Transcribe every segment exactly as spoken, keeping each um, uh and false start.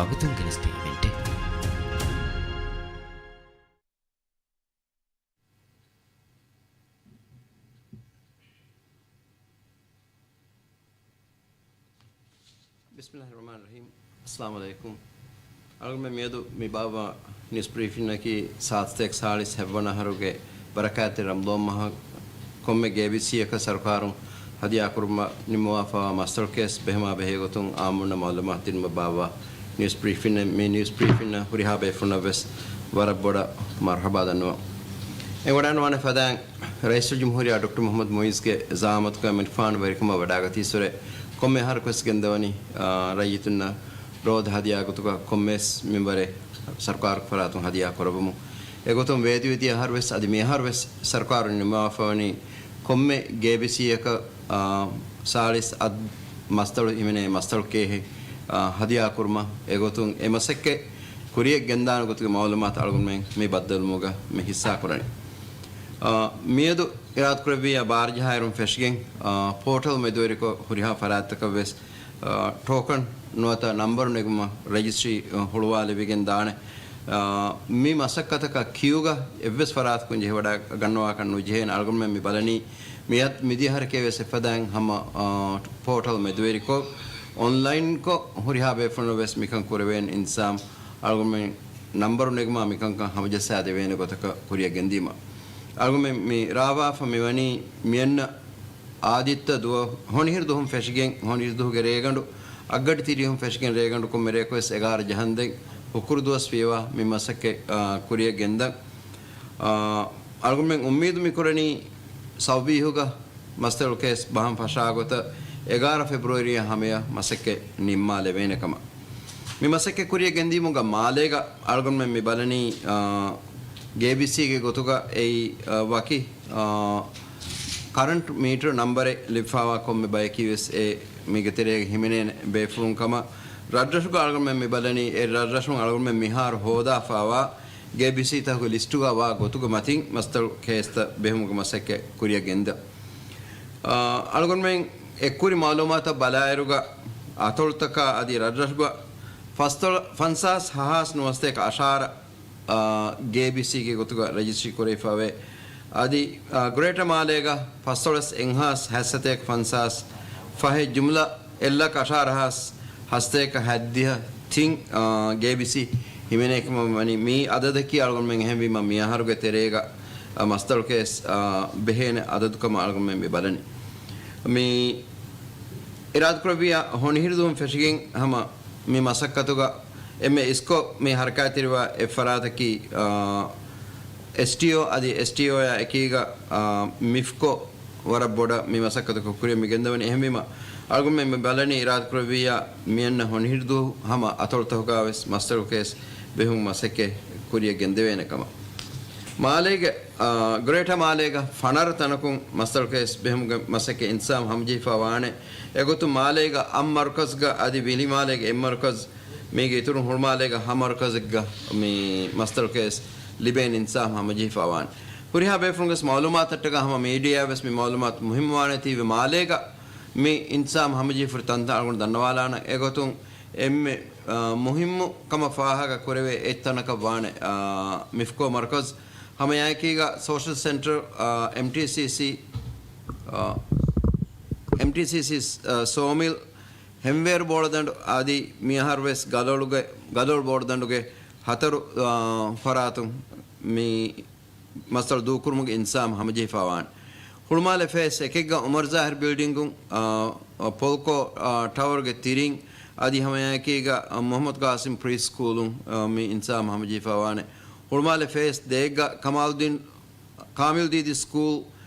ވަގުތުން ގެނެސްދިން އިވެންޓެއް. ބިސްމިއްލާހި ރަޙްމާނި ރަޙީމް. އައްސަލާމު ޢަލައިކުމް. އަޅުގަނޑުމެން މިއަދު މި ބާއްވާ ނިއުސް ބްރީފިންއަކީ ސާދަތޭކަ ސާޅީސް ހަތްވަނަ އަހަރުގެ ބަރަކާތްތެރި ރަމަޟާން މަހަށް ކޮންމެ ގޭބީސީއަކަށް ސަރުކާރުން ހަދިޔާކުރުމަށް ނިންމަވާފައިވާ މައްސަލަކޭސް ބެހުމާ ބެހޭ ގޮތުން އާއްމުންނަށް މަޢުލޫމާތު ދިނުމަށް ބާއްވާ ނިއުސް ބްރީފިން. މި ނިއުސް ބްރީފިން ހުރިހާ ބޭފުޅުންނަށް ވެސް ވަރަށް ބޮޑަށް މަރުޙަބާ ދަންނަވަން. އެނގިވަޑައިގަންނަވާނެ ފަދައިން ރައީސުލްޖުމްހޫރިއްޔާ ޑޮކްޓަރ މުޙައްމަދު މުޢިއްޒުގެ ޒަޢާމަތުގައި މިނިފާން ވެރިކަމަށް ވަޑައިގަތީއްސުރެ، ކޮންމެ އަހަރަކުވެސް ގެންދަވަނީ، އާ، ރައްޔިތުންނަށް ރޯދަ ހަދިޔާ ގޮތުގަ ކޮންމެވެސް މިންވަރެއް ސަރުކާރުގެ ފަރާތުން ހަދިޔާ ކުރެއްވުމުން. އެގޮތުން ވޭދިވެދިޔަ އަހަރުވެސް އަދި މިއަހަރުވެސް ސަރުކާރުން ނިންމަވާފަވަނީ ކޮންމެ ގޭބިސީއަކަށް، އާ، ސާޅީސް އަށް މަސްތަޅު ހިމެނޭ މަސްތަޅު ކޭހެއް، އާ، ހަދިޔާ ކުރުމަށް. އެގޮތުން އެ މަސައްކަތް ކުރިޔަށް ގެންދާނެ ގޮތުގެ މަޢުލޫމާތު އަޅުގަނޑުމެން މި ބައްދަލުވުމުގަ މި ހިއްސާ ކުރަނީ. އާ، މިއަދު އިރާދަކުރެއްވިއްޔާ ބާރަ ޖަހާއިރުން ފެށިގެން، އާ، ޕޯޓަލް މެދުވެރިކޮށް ހުރިހާ ފަރާތްތަކަށް ވެސް، އާ، ޓޯކަން ނުވަތަ ނަންބަރު ނެގުމަށް ރަޖިސްޓްރީ، އާ، ހުޅުވާލެވިގެން ދާނެ. އާ، މި މަސައްކަތަކަށް ކިޔޫގަ އެއްވެސް ފަރާތަކުން ޖެހިވަޑައިގަންނަވާކަށް ނުޖެހޭނެ. އަޅުގަނޑުމެން މި ބަލަނީ މިއަދު މިދިޔަ އަހަރަކޭ ވެސް އެފަދައިން ހަމަ، އާ، ޕޯޓަލް މެދުވެރިކޮށް، އޮންލައިންކޮށް ހުރިހާ ބޭފުޅުން ވެސް މިކަން ކުރެވޭނެ އިންތިޒާމް އަޅުގަނޑުމެން ނަންބަރު ނެގުމާ މިކަންކަން ހަމަޖައްސާ ދެވޭނެ ގޮތަކަށް ކުރިޔަށް ގެންދީމަ. އަޅުގަނޑުމެން މި ރާވާފަ މިވަނީ މިއަންނަ އާދިއްތަ ދުވަހު ހޮނިހިރު ދުވަހުން ފެށިގެން، ހޮނިހިރު ދުވަހުގެ ރޭގަނޑު އަށްގަޑި ތިރީހުން ފެށިގެން ރޭގަނޑު ކޮންމެ ރެޔަކުވެސް އެގާރަ ޖަހަންދެން ހުކުރު ދުވަސް ފިޔަވާ މި މަސައްކަތް، އާ، ކުރިޔަށް ގެންދަން. އާ، އަޅުގަނޑުމެން އުއްމީދު މިކުރަނީ ސައުވީހުގަ މަސްތަޅު ކޭސް ބަހަން ފަށާގޮތަށް އެގާރަ ފެބްރުއަރީއާ ހަމަޔަށް މަސައްކަތް ނިންމާލެވޭނެ ކަމަށް. މި މަސައްކަތް ކުރިޔަށް ގެންދިއުމުގަ މާލޭގަ އަޅުގަނޑުމެން މި ބަލަނީ، އާ، ގޭބީސީގެ ގޮތުގަ އެއީ، އާ، ވަކި، އާ، ކަރަންޓް މީޓަރ ނަންބަރެއް ލިބިފައިވާ ކޮންމެ ބަޔަކީ ވެސް އެ މީގެ ތެރޭގަ ހިމެނޭނެ ބޭފުޅުން ކަމަށް. ރަށްރަށުގަ އަޅުގަނޑުމެން މި ބަލަނީ އެ ރަށްރަށުން އަޅުގަނޑުމެން މިހާރު ހޯދާފައިވާ ގޭބީސީތަކުގެ ލިސްޓުގަ ވާ ގޮތުގެ މަތިން މަސްތަޅު ކޭސްތައް ބެހުމުގެ މަސައްކަތް ކުރިޔަށް ގެންދަން. އާ، އަޅުގަނޑުމެން އެއްކުރި މަޢުލޫމާތަށް ބަލާއިރުގަ އަތޮޅުތަކާ އަދި ރަށްރަށުގަ ފަސްތޮޅަ-، ފަންސާސް ހަހާސް ނުވަސަތޭކަ އަށާރަ، އާ، ގޭބީސީގެ ގޮތުގަ ރަޖިސްޓްރީ ކުރެވިފައިވޭ. އަދި، އާ، ގްރޭޓަ މާލޭގަ ފަސްދޮޅަސް އެއްހާސް ހަތްސަތޭކަ ފަންސާސް ފަހެއް ޖުމްލަ އެއްލަކަ އަށާރަ ހާސް ހަސަތޭކަ ހަތްދިހަ ތިން، އާ، ގޭބިސީ ހިމެނޭ ކަމަށް ވަނީ. މި އަދަދަކީ އަޅުގަނޑުމެން އެހެންވީމަ މި އަހަރުގެ ތެރޭގަ، އާ، މަސްތަޅު ކޭސް، އާ، ބެހޭނެ އަދަދު ކަމަށް އަޅުގަނޑުމެން މި ބަލަނީ. މި އިރާދަކުރެއްވިއްޔާ ހޮނިހިރު ދުވަހުން ފެށިގެން ހަމަ މި މަސައްކަތުގަ އެންމެ އިސްކޮށް މި ހަރަކާތްތެރިވާ އެއް ފަރާތަކީ، އާ، އެސްޓީއޯ އަދި އެސްޓީއޯއާ އެކީގަ، އާ، މިފްކޯ ވަރަށް ބޮޑަށް މި މަސައްކަތަކަށް ކުރިޔަށް މި ގެންދަވަނީ. އެހެންވީމަ، އަޅުގަނޑުމެން މި ބަލަނީ އިރާދަކުރެއްވިއްޔާ މިއަންނަ ހޮނިހިރު ދުވަހު ހަމަ އަތޮޅުތަކުގަ ވެސް މަސްތަޅު ކޭސް ބެހުމުގެ މަސައްކަތް ކުރިޔަށް ގެންދެވޭނެ ކަމަށް. މާލޭގެ، އާ، ގްރޭޓަ މާލޭގަ ފަނަރަ ތަނަކުން މަސްތަޅު ކޭސް ބެހުމުގެ މަސައްކަތް އިންތިޒާމް ހަމަޖެހިފައި ވާނެ. އެގޮތުން މާލޭގަ އަށް މަރުކަޒްގަ އަދި ވިލިމާލޭގެ އެއް މަރުކަޒް މީގެ އިތުރުން ހުޅުމާލޭގަ ހަ މަރުކަޒެއްގަ މި މަސްތަޅު ކޭސް ލިބޭނެ އިންތިޒާމް ހަމަޖެހިފައިވާނެ. ހުރިހާ ބޭފުޅުންގެ މަޢުލޫމާތަށްޓަކާ ހަމަ މީޑިއާ ވެސް މި މަޢުލޫމާތު މުހިއްމުވާނެތީވެ މާލޭގަ މި އިންތިޒާމް ހަމަޖެހިފަހުރި ތަންތަން އަޅުގަނޑު ދަންނަވާލާނަން. އެގޮތުން އެންމެ، އާ، މުހިއްމު ކަމަށް ފާހަގަ ކުރެވޭ އެއްތަނަކަށް ވާނެ، އާ، މިފްކޯ މަރުކަޒް. ހަމައެކީގަ ސޯޝަލް ސެންޓަރ، އާ، އެމްޓީސީސީ، އާ، އެމްޓީސީސީ، އާ، ސޯމިލް، ހެންވޭރު ބޯޅަދަނޑު އަދި މިއަހަރުވެސް ގަލޮޅުގެ، ގަލޮޅު ބޯޅަދަނޑުގެ ހަތަރު، އާ، ފަރާތުން މި މައްސަލަ ދޫކުރުމުގެ އިންތިޒާމް ހަމަޖެހިފައިވާނެ. ހުޅުމާލެ ފޭސް އެކެއްގަ އުމަރު ޒާހިރު ބިލްޑިންގުން، އާ، ޕޮލްކޯ، އާ، ޓަވަރުގެ ތިރިން އަދި ހަމައެކީގަ މުޙައްމަދު ޤާސިމް ޕްރީ ސްކޫލުން، އާ، މި އިންތިޒާމް ހަމަޖެހިފައިވާނެ. ހުޅުމާލެ ފޭސް ދޭއްގަ ކަމާލުއްދީން، ކާމިލް ދީދީ ސްކޫލް،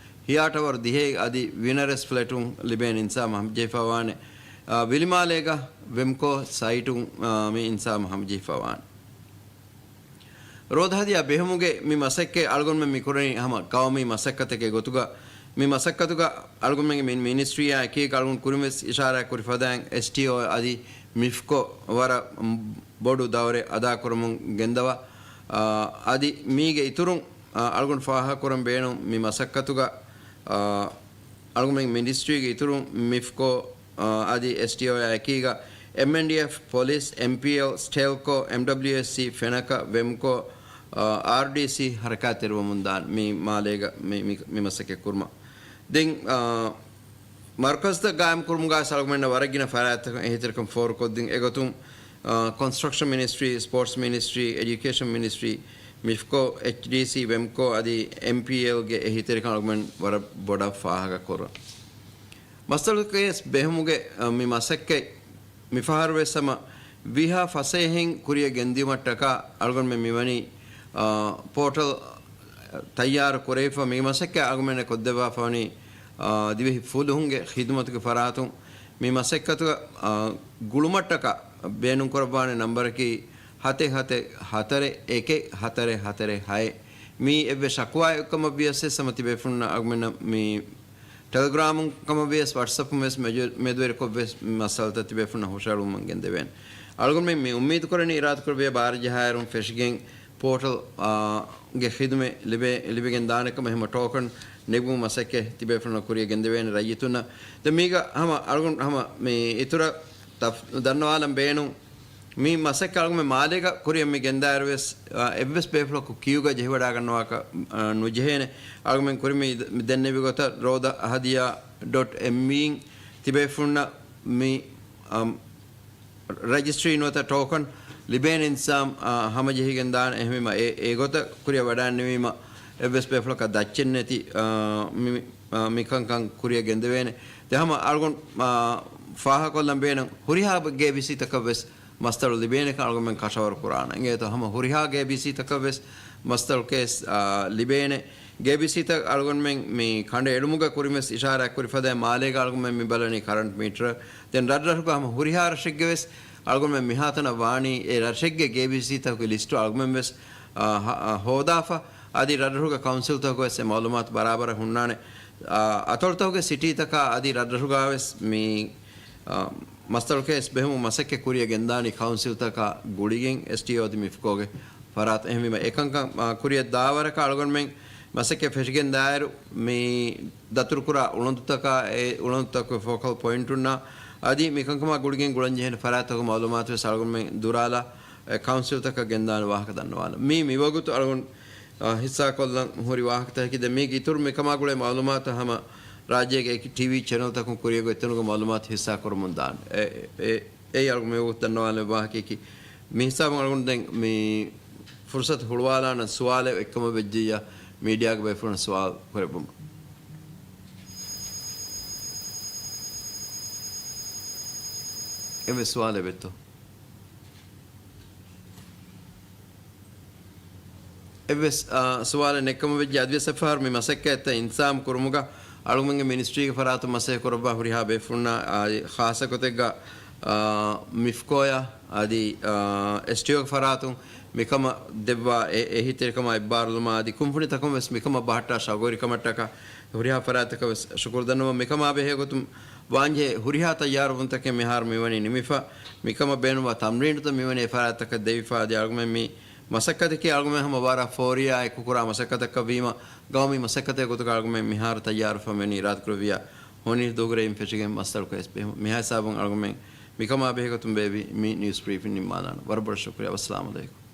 ހިޔާ ޓަވަރު ދިހައެއް އަދި ވިނަރެސް ފްލެޓުން ލިބޭނެ އިންތިޒާމް ހަމަޖެހިފައިވާނެ. އާ، ވިލިމާލޭގަ ވެމްކޯ ސައިޓުން، އާ، މި އިންތިޒާމް ހަމަޖެހިފައިވާނެ. ރޯދަ ހަދިޔާ ބެހުމުގެ މި މަސައްކަތް އަޅުގަނޑުމެން މި ކުރަނީ ހަމަ ގައުމީ މަސައްކަތެއްގެ ގޮތުގަ. މި މަސައްކަތުގަ އަޅުގަނޑުމެންގެ މި މިނިސްޓްރީއާ އެކީގަ އަޅުގަނޑު ކުރިންވެސް އިޝާރާތް ކުރި ފަދައިން އެސްޓީއޯ އަދި މިފްކޯ ވަރަށް ބޮޑު ދައުރެއް އަދާކުރަމުން ގެންދަވާ. އާ، އަދި މީގެ އިތުރުން، އާ، އަޅުގަނޑު ފާހަގަކުރަން ބޭނުން މި މަސައްކަތުގަ، އާ، އަޅުގަނޑުމެން މިނިސްޓްރީގެ އިތުރުން މިފްކޯ، އާ، އަދި އެސްޓީއޯއާ އެކީގަ އެމްއެންޑީއެފް، ޕޮލިސް، އެމްޕީއެލް، ސްޓެލްކޯ، އެމްޑަބްލިއުއެސްސީ، ފެނަކަ، ވެމްކޯ، އާރްޑީސީ ހަރަކާތްތެރިވަމުން ދާން މި މާލޭގަ މި، މި، މި މަސައްކަތް ކުރުމަށް. ދެން، އާ، މަރުކަޒްތައް ގާއިމް ކުރުމުގައި އަޅުގަނޑަށް ވަރަށް ގިނަ ފަރާތްތަކުން އެހީތެރިކަން ފޯރުކޮށްދިން. އެގޮތުން، އާ، ކޮންސްޓްރަކްޝަން މިނިސްޓްރީ، ސްޕޯޓްސް މިނިސްޓްރީ، އެޖުކޭޝަން މިނިސްޓްރީ، މިފްކޯ، އެޗްޑީސީ، ވެމްކޯ އަދި އެމްޕީއެލްގެ އެހީތެރިކަން އަޅުގަނޑު ވަރަށް ބޮޑަށް ފާހަގަ ކުރަން. މައްސަލަ ކޭސް ބެހުމުގެ، އަ، މި މަސައްކަތް މިފަހަރު ވެސް ހަމަ ވީހާ ފަސޭހައިން ކުރިއަށް ގެންދިޔުމަށްޓަކާ އަޅުގަނޑުމެން މިވަނީ، އާ، ޕޯޓަލް ތައްޔާރު ކުރެވިފަ މި މަސައްކަތް އަޅުގަނޑުމެން ކޮށްދެއްވާފަވަނީ، އާ، ދިވެހި ފުލުހުންގެ ޚިދުމަތުގެ ފަރާތުން މި މަސައްކަތުގަ، އާ، ގުޅުމަށްޓަކާ ބޭނުންކުރައްވާނެ ނަންބަރަކީ ހަތެއް ހަތެއް ހަތަރެއް އެކެއް ހަތަރެއް ހަތަރެއް ހައެއް. މީ އެއްވެސް ޝަކުވާއެއްކަމަށް ވިޔަސް ހަމަ ތިބޭފުންނަށް އަޅުގަނޑުމެންނަށް މި ޓެލެގްރާމުން ކަމަށް ވިޔަސް ވަޓްސަޕުން ވެސް މެޖު-، މެދުވެރިކޮށް ވެސް މައްސަލަތައް ތިބޭފުންނަށް ހުށަހެޅުމަށް ގެންދެވޭނެ. އަޅުގަނޑުމެން މި އުއްމީދު ކުރަނީ އިރާދަކުރެއްވިޔާ ބާރަށް ޖަހާއިރުން ފެށިގެން ޕޯޓަލް، އާ، ގެ ޚިދުމަތް ލިބޭ، ލިބިގެން ދާނެ ކަމަށް. ހަމަ ޓޯކަން ނެގުމުގެ މަސައްކަތް ތިބޭފުންނަށް ކުރިއަށް ގެންދެވޭނެ ރައްޔިތުންނަށް. ދެން މީގަ ހަމަ އަޅުގަނޑު ހަމަ މި އިތުރަށް ތަފް-، ދަންނަވާލަން ބޭނުން. މި މަސައްކަތް އަޅުގަނޑުމެން މާލޭގަ ކުރިއަށް މި ގެންދާއިރު ވެސް، އާ، އެއްވެސް ބޭފުޅަކު ކިޔޫގަ ޖެހިވަޑާގަންނަވާކަށް، އާ، ނުޖެހޭނެ. އަޅުގަނޑުމެން ކުރިން މި ދެންނެވި ގޮތަށް ރޯދަ އަހަދިޔާ ޑޮޓް އެމްއީން ތިބޭފުންނަށް މި، އަމް، ރަޖިސްޓްރީ ނުވަތަ ޓޯކަން ލިބޭނެ އިންތިޒާމް، އާ، ހަމަޖެހިގެން ދާނެ. އެހެންވީމަ އެ، އެ ގޮތަށް ކުރިއަށް ވަޑާންނެވީމަ އެއްވެސް ބޭފުޅަކަށް ދައްޗެއް ނެތި، އާ، މި، އާ، މިކަންކަން ކުރިއަށް ގެންދެވޭނެ. ދެން ހަމަ އަޅުގަނޑު، އާ، ފާހަގަކޮށްލަން ބޭނުން ހުރިހާ ގޭބީސީތަކަށް ވެސް މަސްތަޅު ލިބޭނެކަން އަޅުގަނޑުމެން ކަށަވަރު ކުރާނަން. އިނގޭތޯ ހަމަ ހުރިހާ ގޭބީސީތަކަށް ވެސް މަސްތަޅު ކޭސް، އާ، ލިބޭނެ. ގޭބީސީތައް އަޅުގަނޑުމެން މި ކަނޑައެޅުމުގަ ކުރިން ވެސް އިޝާރާތް ކުރި ފަދައިން މާލޭގަ އަޅުގަނޑުމެން މި ބަލަނީ ކަރަންޓް މީޓަރ. ދެން ރަށްރަށުގަ ހަމަ ހުރިހާ ރަށެއްގެ ވެސް އަޅުގަނޑުމެން މިހާތަނަށް ވާނީ އެ ރަށެއްގެ ގޭބީސީތަކުގެ ލިސްޓު އަޅުގަނޑުމެން ވެސް، އާ، ހަ-، އާ، ހޯދާފަ. އަދި ރަށްރަށުގެ ކައުންސިލްތަކުގަ ވެސް އެ މައުލޫމާތު ބަރާބަރަށް ހުންނާނެ. އާ، އަތޮޅުތަކުގެ ސިޓީތަކާ އަދި ރަށްރަށުގަ ވެސް މި، އާ، މަސްތަޅު ކޭސް ބެހުމުގެ މަސައްކަތް ކުރިއަށް ގެންދާނީ ކައުންސިލްތަކާ ގުޅިގެން އެސްޓީއޯ އަދި މިފްކޯގެ ފަރާތު. އެހެންވީމަ އެކަންކަން، އާ، ކުރިއަށް ދާވަރަކަށް އަޅުގަނޑުމެން މަސައްކަތް ފެށިގެން ދާއިރު މި ދަތުރުކުރާ އުޅަނދުތަކާ އެ އުޅަނދުތަކުގެ ފޯކަލް ޕޮއިންޓުންނާ އަދި މިކަންކަމާ ގުޅިގެން ގުޅަންޖެހޭނެ ފަރާތްތަކުގެ މައުލޫމާތު ވެސް އަޅުގަނޑުމެން ދުރާލާ، އެ، ކައުންސިލްތަކަށް ގެންދާނެ ވާހަކަ ދަންނަވާލަން. މީ މިވަގުތު އަޅުގަނޑު، އާ، ހިއްސާކޮށްލަން ހުރި ވާހަކަތަކަކީ. ދެން މީގެ އިތުރު މިކަމާ ގުޅޭ މައުލޫމާތު ހަމަ ރާއްޖޭގެ އެކި ޓީވީ ޗެނަލްތަކުން ކުރިއަށް އޮތް ތަނުގެ މައުލޫމާތު ހިއްސާކުރަމުން ދާނެ. އެ، އެ، އެއީ އަޅުގަނޑު މިވަގުތު ދަންނަވާލެވޭ ވާހަކައަކީ. މި ހިސާބުން އަޅުގަނޑު ދެން މި ފުރުސަތު ހުޅުވާލާނަން ސުވާލެއް އެއްކަމަށް ވެއްޖިއްޔާ މީޑިއާގެ ބޭފުޅުން ސުވާލު ކުރެއްވުމަށް. އެއްވެސް ސުވާލެއް ވެއްތޯ؟ އެއްވެސް، އާ، ސުވާލެއް ނެތްކަމަށް ވެއްޖެ. އަދިވެސް އެއްފަހަރު މި މަސައްކަތްތައް އިންތިޒާމް ކުރުމުގަ އަޅުގަނޑުގެ މިނިސްޓްރީގެ ފަރާތުން މަސައްކަތް ކުރައްވާ ހުރިހާ ބޭފުޅުންނާ، އާ، ޚާއްޞަ ގޮތެއްގަ، އާ، މިފްކޯޔާ އަދި، އާ، އެސްޓީއޯގެ ފަރާތުން މިކަމަށް ދެއްވާ އެ-، އެހީތެރިކަމާ އެއްބާރުލުމާ އަދި ކުންފުނިތަކުން ވެސް މިކަމަށް ބަހައްޓާ ޝައުގުވެރިކަމަށްޓަކާ ހުރިހާ ފަރާތްތަކަށް ވެސް ޝުކުރު ދަންނަވަން. މިކަމާ ބެހޭ ގޮތުން ވާންޖެހޭ ހުރިހާ ތައްޔާރުވުންތަކެއް މިހާރު މިވަނީ ނިމިފަ. މިކަމަށް ބޭނުންވާ ތަމްރީނުތައް މިވަނީ އެފަރާތްތަކަށް ދެވިފަ. އަދި އަޅުގަނޑުމެން މި މަސައްކަތަކީ އަޅުގަނޑުމެން ހަމަ ވަރަށް ފޯރިއާ އެކުކުރާ މަސައްކަތަކަށް ވީމަ، ގައުމީ މަސައްކަތެއް ގޮތުގަ އަޅުގަނޑުމެން މިހާރު ތައްޔާރުވެފަ މިވަނީ އިރާދަކުރެއްވިއްޔާ ހޮނިހި ދުވަހުގެ ރެއިން ފެށިގެން މަސްތަޅު ކޭސް ބެހުމަށް. މިހާ ހިސާބުން އަޅުގަނޑުމެން މިކަމާ ބެހޭ ގޮތުން ބޭއްވި މި ނިއުސް ބްރީފިން ނިންމާލާނަން. ވަރަށް ބޮޑަށް ޝުކުރިއްޔާ. ވައްސަލާމް އަލައިކުމް.